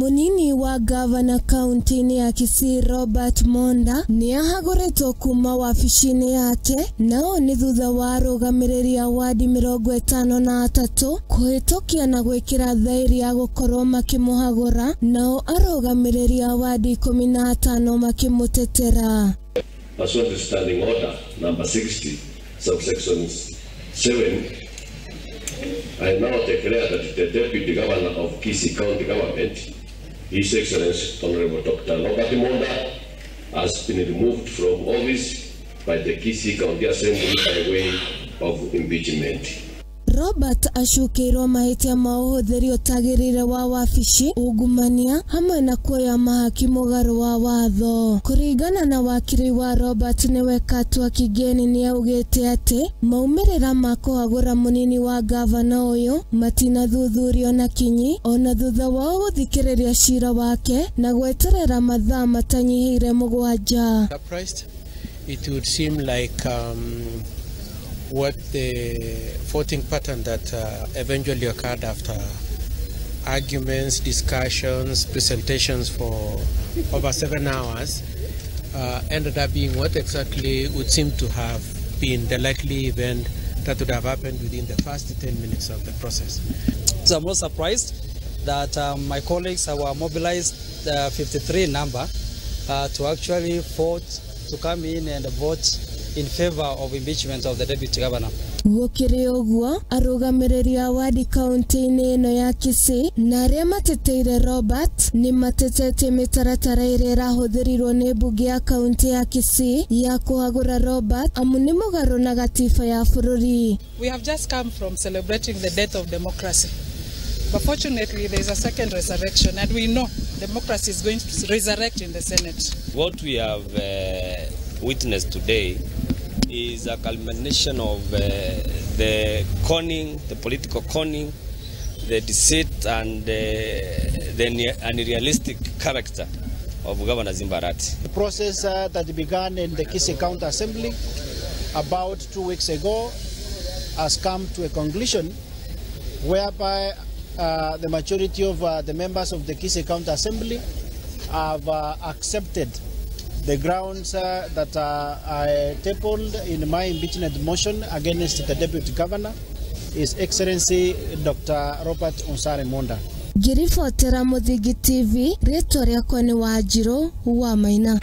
Munini wa gavana kaunti-inĩ ya Kisii Robert Monda nĩ ahagũrĩtwo kuma wabici-inĩ yake, nao nĩ thutha wa arũgamĩrĩri a wadi 53 kũhĩtũkia na gwĩkĩra thaĩri ya gũkorwo makĩmũhagũra, nao arũgamĩrĩri a wadi 15 makĩmũtetera. Pursuant to Standing Order number 60, subsection 7, I now declare that the Deputy Governor of Kisii County Government, His Excellency Honorable Dr. Robert Monda, has been removed from office by the Kisii County Assembly by way of impeachment. Robert acukĩirwo mahĩtia ma ũhũthĩri ũtagĩrĩire wa wabici, ungumania hamwe na kuoya mahaki mũgarũ wa watho. Kũringana na wakiri wa Robert nĩwe Katwa Kigeni nĩaugĩte atĩ maumĩrĩra ma kũhagũra mũnini wa gavana ũyũ matinathuthurio na kinyi ona thutha wao gũthikĩrĩria cira wake na gweterera mathaa matanyihĩire 7. Surprised, it would seem like what the voting pattern that eventually occurred after arguments, discussions, presentations for over 7 hours ended up being what exactly would seem to have been the likely event that would have happened within the first 10 minutes of the process. So I'm not surprised that my colleagues were mobilized 53 number to actually vote, to come in and vote in favor of impeachment of the deputy governor. Gũkĩrĩ ũguo, arũgamĩrĩri a wadi kaunti-inĩ ĩno ya Kisii na arĩa mateteire Robert nĩ matetetie mĩtaratara ĩrĩa ĩrahũthĩrirwo nĩ mbunge ya kaunti ya Kisii ya kũhagũra Robert amu nĩ mũgarũ na gatiba ya bũrũri. We have just come from celebrating the death of democracy. But fortunately, there is a second resurrection, and we know democracy is going to resurrect in the Senate. What we have witnessed today is a culmination of the conning, the political conning, the deceit, and the unrealistic character of Governor Simba Arati. The process that began in the Kisii County Assembly about 2 weeks ago has come to a conclusion whereby the majority of the members of the Kisii County Assembly have accepted the grounds that I tabled in my impeachment motion against the Deputy Governor, His Excellency Dr. Robert Onsare Monda. Ngĩribotera Mũthingi TV, rĩtwa rĩakwa nĩ Wanjirũ wa Maina.